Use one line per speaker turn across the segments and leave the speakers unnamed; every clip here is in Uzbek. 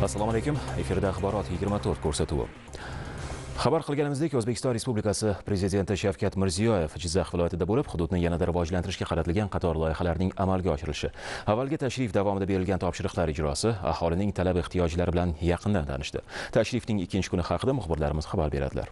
Assalomu alaykum. Efirda Axborot 24 ko'rsatuvi. Xabar qilganimizdek, O'zbekiston Respublikasi Prezidenti Shavkat Mirziyoyev Jizzax viloyatida bo'lib, hududni yanada rivojlantirishga qaratilgan qator loyihalarning amalga oshirilishi, avvalgi tashrif davomida berilgan topshiriqlar ijrosi, aholining talab ehtiyojlari bilan yaqindan tanishdi. Tashrifning ikkinchi kuni haqida muxbirlarimiz xabar beradilar.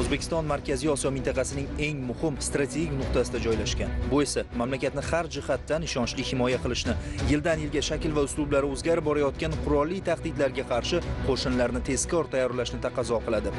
O'zbekiston Markaziy Osiyo mintaqasining eng muhim strategik nuqtasida joylashgan. Bu esa mamlakatni har jihatdan ishonchli himoya qilishni, yildan yilga shakl va uslublari o'zgarib borayotgan qurolli tahdidlarga qarshi qo'shinlarni tezkor tayyorlashni taqozo qiladi.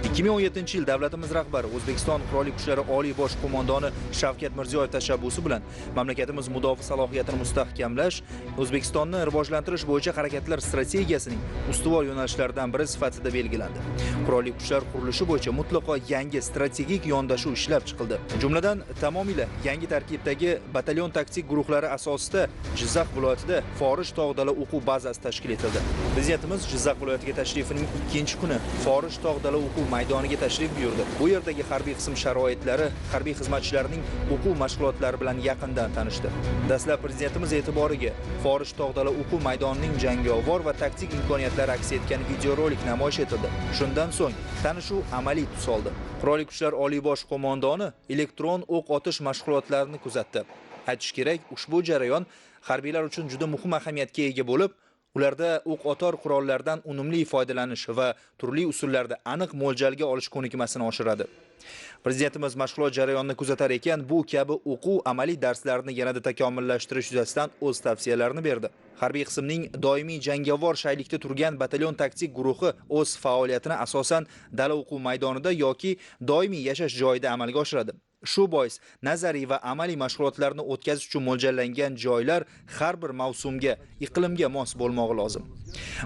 2017-yil davlatimiz rahbari O'zbekiston Qurolli Kuchlari Oliy bosh qo'mondoni Shavkat Mirziyoyev tashabbusi bilan mamlakatimiz mudofaa salohiyatini mustahkamlash, O'zbekistonni rivojlantirish bo'yicha harakatlar strategiyasining ustuvor yo'nalishlaridan biri sifatida belgilandi. Qurolli kuchlar qurilishi bo'yicha mutlaqo yangi strategik yondashuv ishlab chiqildi. Jumladan, tamomila yangi tarkibdagi batalyon taktik guruhlari asosida Jizzax viloyatida Forish tog' dala o'quv bazasi tashkil etildi. Prezidentimiz Jizzax viloyatiga tashrifining ikkinchi kuni Forish tog' dala o'quv maydoniga tashrif buyurdi. Bu yerdagi harbiy qism sharoitlari, harbiy xizmatchilarning o'quv mashg'ulotlari bilan yaqindan tanishdi. Dastlab prezidentimiz e'tiboriga Forish tog' dala o'quv maydonining jangovar va taktik imkoniyatlari aks etgan videorolik namoyish etildi. Shundan so'ng tanishuv amaliy tus oldi. Qurolli Kuchlar Oliy bosh qo'mondoni elektron o'q otish mashg'ulotlarini kuzatdi. Aytish kerak, ushbu jarayon harbiylar uchun juda muhim ahamiyatga ega bo'lib, ularda o'q otar qurollardan unumli foydalanish va turli usullarda aniq mo'ljalga olish ko'nikmasini oshiradi. Prezidentimiz mashg'ulot jarayonini kuzatar ekan, bu kabi o'quv amaliy darslarni yanada takomillashtirish yuzasidan o'z tavsiyalarini berdi. Harbiy qismning doimiy jangovar shaylikda turgan batalyon taktik guruhi o'z faoliyatini asosan dala o'quv maydonida yoki doimiy yashash joyida amalga oshiradi. Shu bois nazariy va amaliy mashg'ulotlarni o'tkazish uchun mo'ljallangan joylar har bir mavsumga, iqlimga mos bo'lmog'i lozim.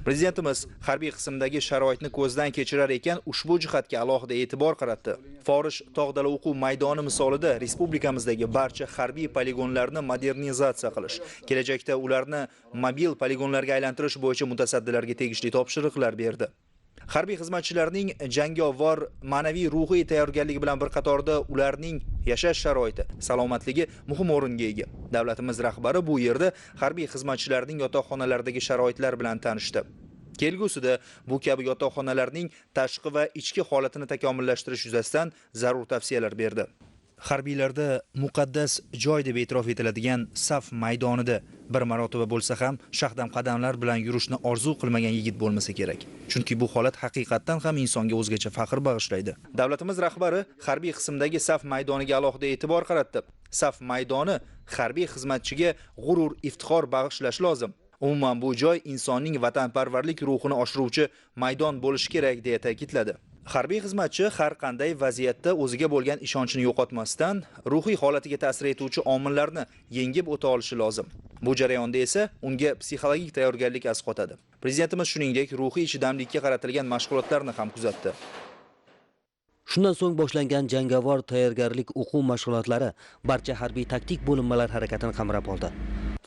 Prezidentimiz harbiy qismdagi sharoitni ko'zdan kechirar ekan, ushbu jihatga alohida e'tibor qaratdi. Forish tog' dala o'quv maydoni misolida respublikamizdagi barcha harbiy poligonlarni modernizatsiya qilish, kelajakda ularni mobil poligonlarga aylantirish bo'yicha mutasaddilarga tegishli topshiriqlar berdi. Harbiy xizmatchilarning jangovar ma'naviy ruhiy tayyorgarligi bilan bir qatorda ularning yashash sharoiti, salomatligi muhim o'ringa ega. Davlatimiz rahbari bu yerda harbiy xizmatchilarning yotoqxonalaridagi sharoitlar bilan tanishdi. Kelgusida bu kabi yotoqxonalarning tashqi va ichki holatini takomillashtirish yuzasidan zarur tavsiyalar berdi. Harbiylarda muqaddas joy deb e'tirof etiladigan saf maydonida bir marotaba bo'lsa ham shahdam qadamlar bilan yurishni orzu qilmagan yigit bo'lmasa kerak. Chunki bu holat haqiqatdan ham insonga o'zgacha faxr bag'ishlaydi. Davlatimiz rahbari harbiy qismdagi saf maydoniga alohida e'tibor qaratdi. Saf maydoni harbiy xizmatchiga g'urur, iftixor bag'ishlashi lozim. Umuman bu joy insonning vatanparvarlik ruhini oshiruvchi maydon bo'lishi kerak deya ta'kidladi. Harbiy xizmatchi har qanday vaziyatda o'ziga bo'lgan ishonchini yo'qotmasdan, ruhiy holatiga ta'sir etuvchi omillarni yengib o'ta olishi lozim. Bu jarayonda esa unga psixologik tayyorgarlik asqotadi. Prezidentimiz shuningdek ruhiy chidamlikka qaratilgan mashg'ulotlarni ham kuzatdi.
Shundan so'ng boshlangan jangovar tayyorgarlik o'quv mashg'ulotlari barcha harbiy taktik bo'linmalar harakatini qamrab oldi.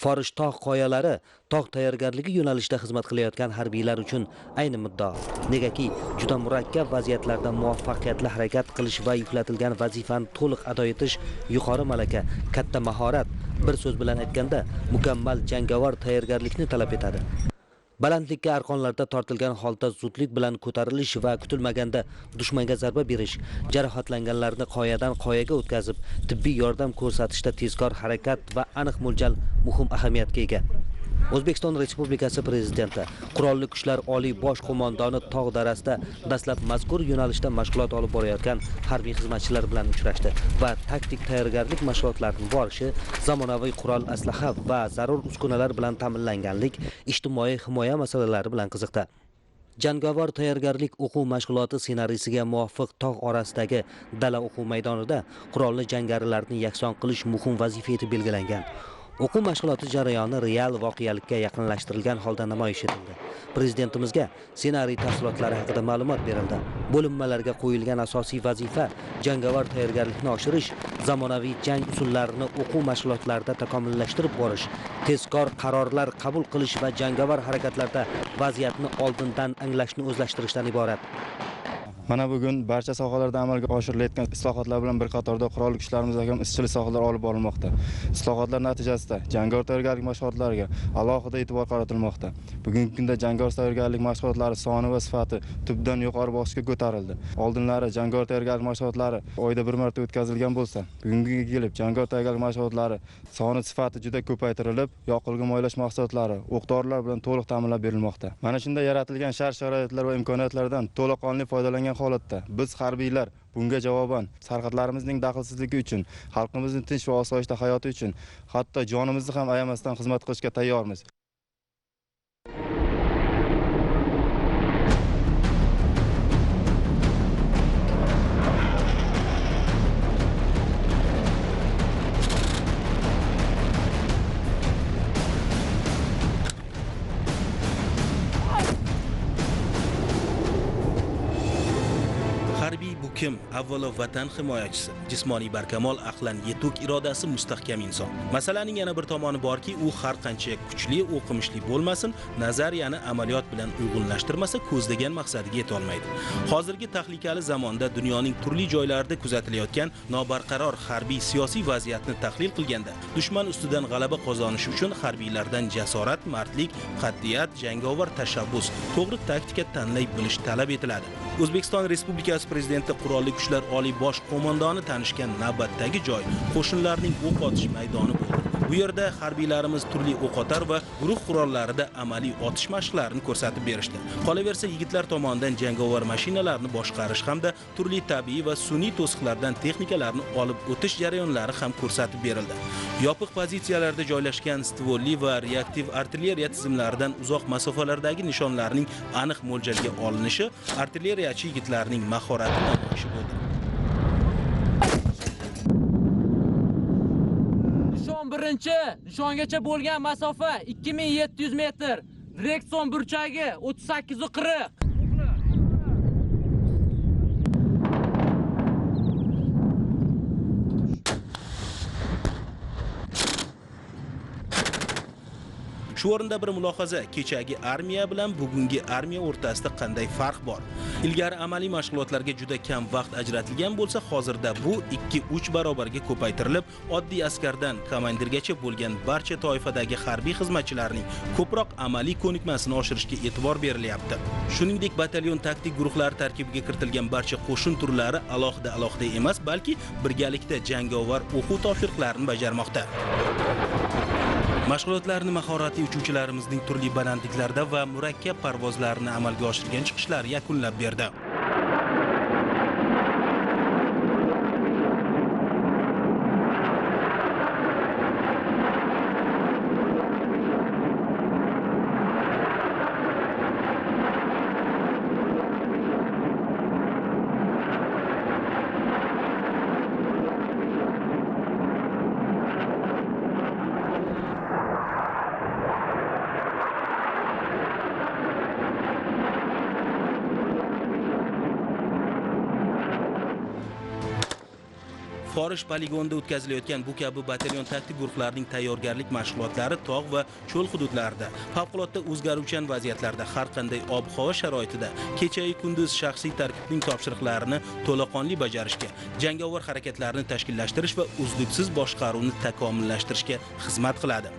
Forish tog' qoyalari tog' tayyorgarligi yo'nalishida xizmat qilayotgan harbiylar uchun ayni muddao. Negaki juda murakkab vaziyatlarda muvaffaqiyatli harakat qilish va yuklatilgan vazifani to'liq ado etish yuqori malaka, katta mahorat, bir so'z bilan aytganda mukammal jangovar tayyorgarlikni talab etadi. Balandlikka arqonlarda tortilgan holda zudlik bilan ko'tarilish va kutilmaganda dushmanga zarba berish, jarohatlanganlarni qoyadan qoyaga o'tkazib, tibbiy yordam ko'rsatishda tezkor harakat va aniq mo'ljal muhim ahamiyatga ega. O'zbekiston Respublikasi Prezidenti, Qurolli Kuchlar Oliy bosh qo'mondoni tog' darasida dastlab mazkur yo'nalishda mashg'ulot olib borayotgan harbiy xizmatchilar bilan uchrashdi va taktik tayyorgarlik mashg'ulotlarining borishi, zamonaviy qurol, aslaha va zarur uskunalar bilan ta'minlanganlik, ijtimoiy himoya masalalari bilan qiziqdi. Jangovar tayyorgarlik o'quv mashg'uloti ssenariysiga muvofiq tog' orasidagi dala o'quv maydonida qurolli jangarilarni yakson qilish muhim vazifa etib belgilangan. O'quv mashg'uloti jarayoni real voqealikka yaqinlashtirilgan holda namoyish etildi. Prezidentimizga ssenariy tafsilotlari haqida ma'lumot berildi. Bo'linmalarga qo'yilgan asosiy vazifa jangovar tayyorgarlikni oshirish, zamonaviy jang usullarini o'quv mashg'ulotlarida takomillashtirib borish, tezkor qarorlar qabul qilish va jangovar harakatlarda vaziyatni oldindan anglashni o'zlashtirishdan iborat.
Mana bugun barcha sohalarda amalga oshirilayotgan islohotlar bilan bir qatorda qurolli kuchlarimizda ham izchil islohotlar olib borilmoqda. Islohotlar natijasida jangovar tayyorgarlik mashg'ulotlariga alohida e'tibor qaratilmoqda. Bugungi kunda jangovar tayyorgarlik mashg'ulotlari soni va sifati tubdan yuqori bosqichga ko'tarildi. Oldinlari jangovar tayyorgarlik mashg'ulotlari oyda bir marta o'tkazilgan bo'lsa, bugungi kunga kelib jangovar tayyorgarlik mashg'ulotlari soni sifati juda ko'paytirilib, yoqilg'i moylash mahsulotlari, o'q-dorilar bilan to'liq ta'minlab berilmoqda. Mana shunday yaratilgan shart-sharoitlar va imkoniyatlardan to'laqonli foydalangan holatda biz harbiylar bunga javoban sarhadlarimizning daxlsizligi uchun, xalqimizning tinch va osoyishta hayoti uchun hatto jonimizni ham ayamasdan xizmat qilishga tayyormiz.
Harbiy bu kim? Avvalo vatan himoyachisi, jismoniy barkamol, aqlan yetuk, irodasi mustahkam inson. Masalaning yana bir tomoni borki, u har qancha kuchli, o'qimishli bo'lmasin, nazariyani amaliyot bilan uyg'unlashtirmasa, ko'zlagan maqsadiga yeta olmaydi. Hozirgi tahlikali zamonda dunyoning turli joylarida kuzatilayotgan nobarqaror harbiy siyosiy vaziyatni tahlil qilganda, dushman ustidan g'alaba qozonish uchun harbiylardan jasorat, mardlik, qat'iyat, jangovar tashabbus, to'g'ri taktika tanlay bilish talab etiladi. O'zbekiston Respublikasi Prezidenti Qurolli Kuchlar Oliy Bosh Qo'mondoni tanishgan navbatdagi joy qo'shinlarning o'q otish maydoni bo'ldi. Bu yerda harbiylarimiz turli o'qotar va guruh qurollarida amaliy otish mashqlarini ko'rsatib berishdi. Qolaversa, yigitlar tomonidan jangovar mashinalarni boshqarish hamda turli tabiiy va sun'iy to'siqlardan texnikalarni olib o'tish jarayonlari ham ko'rsatib berildi. Yopiq pozitsiyalarda joylashgan stvolli va reaktiv artilleriya tizimlaridan uzoq masofalardagi nishonlarning aniq mo'ljalga olinishi artilleriyachi yigitlarning mahorati namoyishi bo'ldi.
Nishon birinchi, nishongacha bo'lgan masofa 2700 metr. Direksion burchagi 38.40.
Shu o'rinda bir mulohaza, kechagi armiya bilan bugungi armiya o'rtasida qanday farq bor? Ilgari amaliy mashg'ulotlarga juda kam vaqt ajratilgan bo'lsa, hozirda bu 2-3 barobarga ko'paytirilib, oddiy askardan komandirgacha bo'lgan barcha toifadagi harbiy xizmatchilarning ko'proq amaliy ko'nikmasini oshirishga e'tibor berilyapti. Shuningdek, batalyon taktik guruhlari tarkibiga kiritilgan barcha qo'shin turlari alohida-alohida emas, balki birgalikda jangovar o'quv topshiriqlarini bajarmoqda. Mashg'ulotlarni mahoratli uchuvchilarimizning turli balandliklarda va murakkab parvozlarni amalga oshirgan chiqishlari yakunlab berdi. Forish poligonida o'tkazilayotgan bu kabi batalyon taktik guruhlarining tayyorgarlik mashg'ulotlari tog' va cho'l hududlarida, favqulodda o'zgaruvchan vaziyatlarda, har qanday ob-havo sharoitida kechayu kunduz shaxsiy tarkibning topshiriqlarini to'laqonli bajarishga, jangovar harakatlarni tashkillashtirish va uzluksiz boshqaruvni takomillashtirishga xizmat qiladi.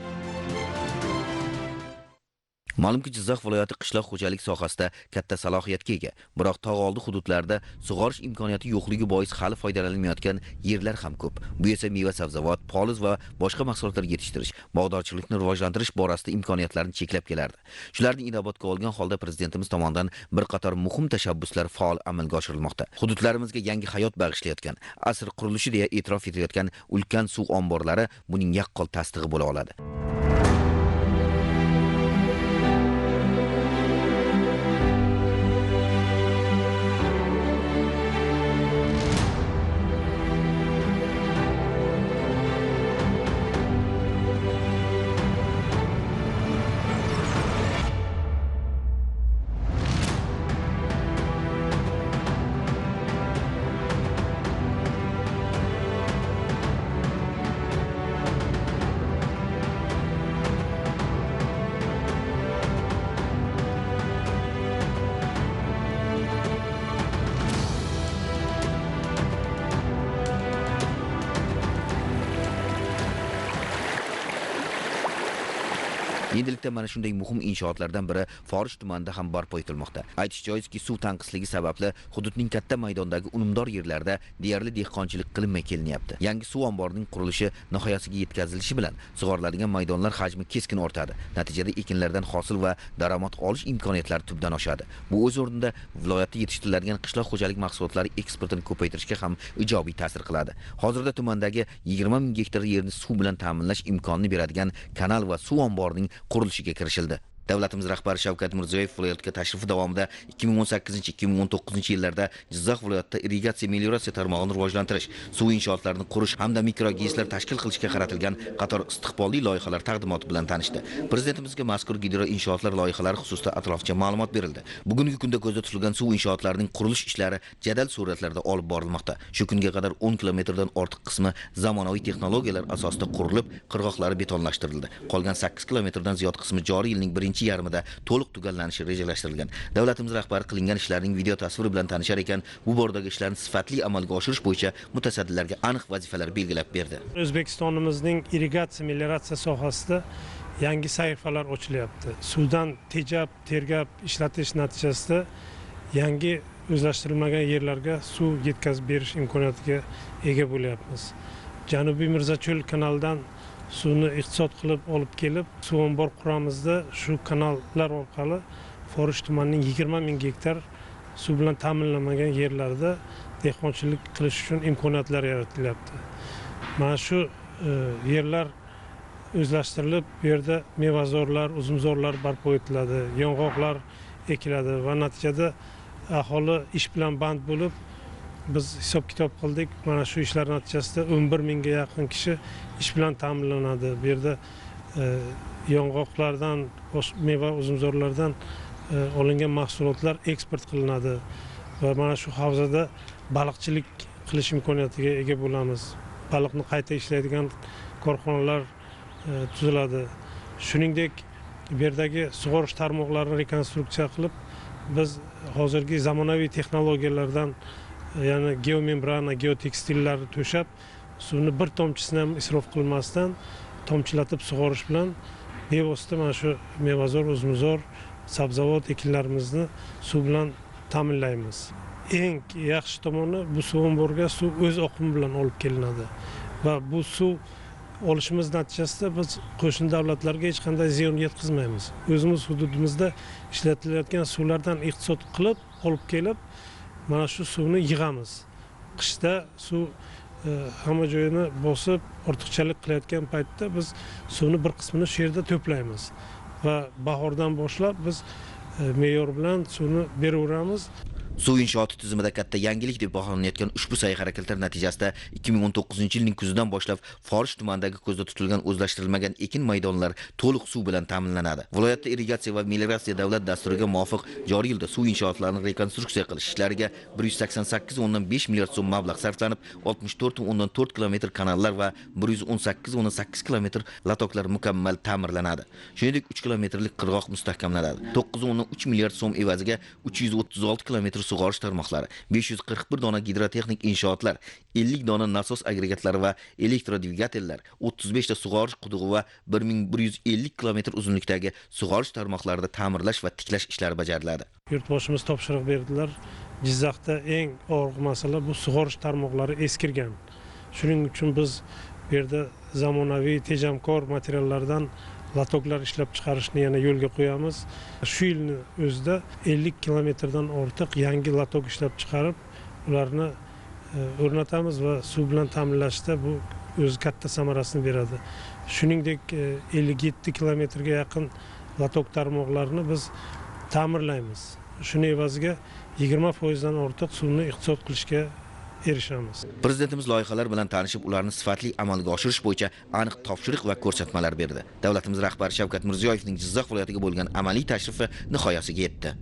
Ma'lumki, Jizzax viloyati qishloq xo'jalik sohasida katta salohiyatga ega. Biroq tog' oldi hududlarda sug'orish imkoniyati yo'qligi bois hali foydalanilmayotgan yerlar ham ko'p. Bu esa meva-sabzavot, poliz va boshqa mahsulotlar yetishtirish, bog'dorchilikni rivojlantirish borasida imkoniyatlarni cheklab kelardi. Shularni inobatga olgan holda prezidentimiz tomonidan bir qator muhim tashabbuslar faol amalga oshirilmoqda. Hududlarimizga yangi hayot bag'ishlayotgan, asr qurilishi deya e'tirof etilayotgan ulkan suv omborlari buning yaqqol tasdig'i bo'la oladi. Endilikda mana shunday muhim inshootlardan biri Forish tumanida ham barpo etilmoqda. Aytish joizki, suv tanqisligi sababli hududning katta maydondagi unumdor yerlarda deyarli dehqonchilik qilinmay kelinyapti. Yangi suv omborining qurilishi nihoyasiga yetkazilishi bilan sug'oriladigan maydonlar hajmi keskin ortadi. Natijada ekinlardan hosil va daromad olish imkoniyatlari tubdan oshadi. Bu o'z o'rnida viloyatda yetishtiriladigan qishloq xo'jalik mahsulotlari eksportini ko'paytirishga ham ijobiy ta'sir qiladi. Hozirda tumandagi 20 ming gektar yerni suv bilan ta'minlash imkonini beradigan kanal va suv omborining qurilishiga kirishildi. Davlatimiz rahbari Shavkat Mirziyoyev viloyatga tashrifi davomida 2018-2019 yillarda Jizzax viloyatida irrigatsiya melioratsiya tarmog'ini rivojlantirish, suv inshootlarini qurish hamda mikroGESlar tashkil qilishga qaratilgan qator istiqbolli loyihalar taqdimoti bilan tanishdi. Prezidentimizga mazkur gidro inshootlar loyihalari xususida atroflicha ma'lumot berildi. Bugungi kunda ko'zda tutilgan suv inshootlarining qurilish ishlari jadal sur'atlarda olib borilmoqda. Shu kunga qadar 10 kilometrdan ortiq qismi zamonaviy texnologiyalar asosida qurilib, qirg'oqlari betonlashtirildi. Qolgan 8 kilometrdan ziyod qismi joriy yilning birinchi yarmida to'liq tugallanishi rejalashtirilgan. Davlatimiz rahbari qilingan ishlarning video tasviri bilan tanishar ekan, bu boradagi ishlarni sifatli amalga oshirish bo'yicha mutasaddilarga aniq vazifalar belgilab berdi.
O'zbekistonimizning irrigatsiya melioratsiya sohasida yangi sahifalar ochilyapti. Suvdan tejab, tergab ishlatish natijasida yangi o'zlashtirilmagan yerlarga suv yetkazib berish imkoniyatiga ega bo'lyapmiz. Janubiy Mirzacho'l kanalidan suvni iqtisod qilib olib kelib, suv ombor quramizda shu kanallar orqali Forish tumanining 20 ming gektar suv bilan ta'minlanmagan yerlarda dehqonchilik qilish uchun imkoniyatlar yaratilyapti. Mana shu yerlar o'zlashtirilib, bu yerda mevazorlar, uzumzorlar barpo etiladi, yong'oqlar ekiladi va natijada aholi ish bilan band bo'lib, biz hisob-kitob qildik. Mana shu ishlar natijasida 11 mingga yaqin kishi ish bilan ta'minlanadi. Bu yerda yong'oqlardan, meva uzumzorlardan olingan mahsulotlar eksport qilinadi va mana shu havzada baliqchilik qilish imkoniyatiga ega bo'lamiz. Baliqni qayta ishlaydigan korxonalar tuziladi. Shuningdek, bu yerdagi sug'orish tarmoqlarini rekonstruksiya qilib, biz hozirgi zamonaviy texnologiyalardan, ya'ni geomembrana, geotekstillarni to'shab, suvni bir tomchisini ham isrof qilmasdan tomchilatib sug'orish bilan bevosita mana shu mevazor, uzumzor, sabzavot ekinlarimizni suv bilan ta'minlaymiz. Eng yaxshi tomoni, bu suv omborga suv o'z oqimi bilan olib kelinadi va bu suv olishimiz natijasida biz qo'shni davlatlarga hech qanday ziyon yetkazmaymiz. O'zimiz hududimizda ishlatilayotgan suvlardan iqtisod qilib olib kelib, mana shu suvni yig'amiz. Qishda suv hamma joyini bosib, ortiqchalik qilayotgan paytda biz suvni bir qismini shu yerda to'playmiz va bahordan boshlab biz me'yor bilan suvni beraveramiz.
Suv inshooti tizimida katta yangilik deb baholanayotgan ushbu sa'y-harakatlar natijasida 2019-yilning kuzidan boshlab Forish tumanidagi ko'zda tutilgan o'zlashtirilmagan ekin maydonlar to'liq suv bilan ta'minlanadi. Viloyatda irrigatsiya va melioratsiya davlat dasturiga muvofiq joriy yilda suv inshootlarini rekonstruksiya qilish ishlariga 188,5 milliard so'm mablag' sarflanib, 64,4 kilometr kanallar va 118,8 kilometr latoklar mukammal ta'mirlanadi. Shuningdek, 3 kilometrlik qirg'oq mustahkamlanadi. 9,3 milliard so'm evaziga 336 kilometr sug'orish tarmoqlari, 541 dona gidrotexnik inshootlar, 50 dona nasos agregatlari va elektrodvigatellar, 35 ta sug'orish qudug'i va 1150 kilometr uzunlikdagi sug'orish tarmoqlarida ta'mirlash va tiklash ishlari bajariladi.
Yurtboshimiz topshiriq berdilar. Jizzaxda eng og'ir masala bu sug'orish tarmoqlari eskirgan. Shuning uchun biz bu yerda zamonaviy tejamkor materiallardan latoklar ishlab chiqarishni yana yo'lga qo'yamiz. Shu yilni o'zida 50 kilometrdan ortiq yangi latok ishlab chiqarib, ularni o'rnatamiz va suv bilan ta'minlashda bu o'z katta samarasini beradi. Shuningdek, 57 kilometrga yaqin latok tarmoqlarini biz ta'mirlaymiz. Shuni evaziga 20% dan ortiq suvni iqtisod qilishga erishamiz.
Prezidentimiz loyihalar bilan tanishib, ularni sifatli amalga oshirish bo'yicha aniq topshiriq va ko'rsatmalar berdi. Davlatimiz rahbari Shavkat Mirziyoyevning Jizzax viloyatiga bo'lgan amaliy tashrifi nihoyasiga yetdi.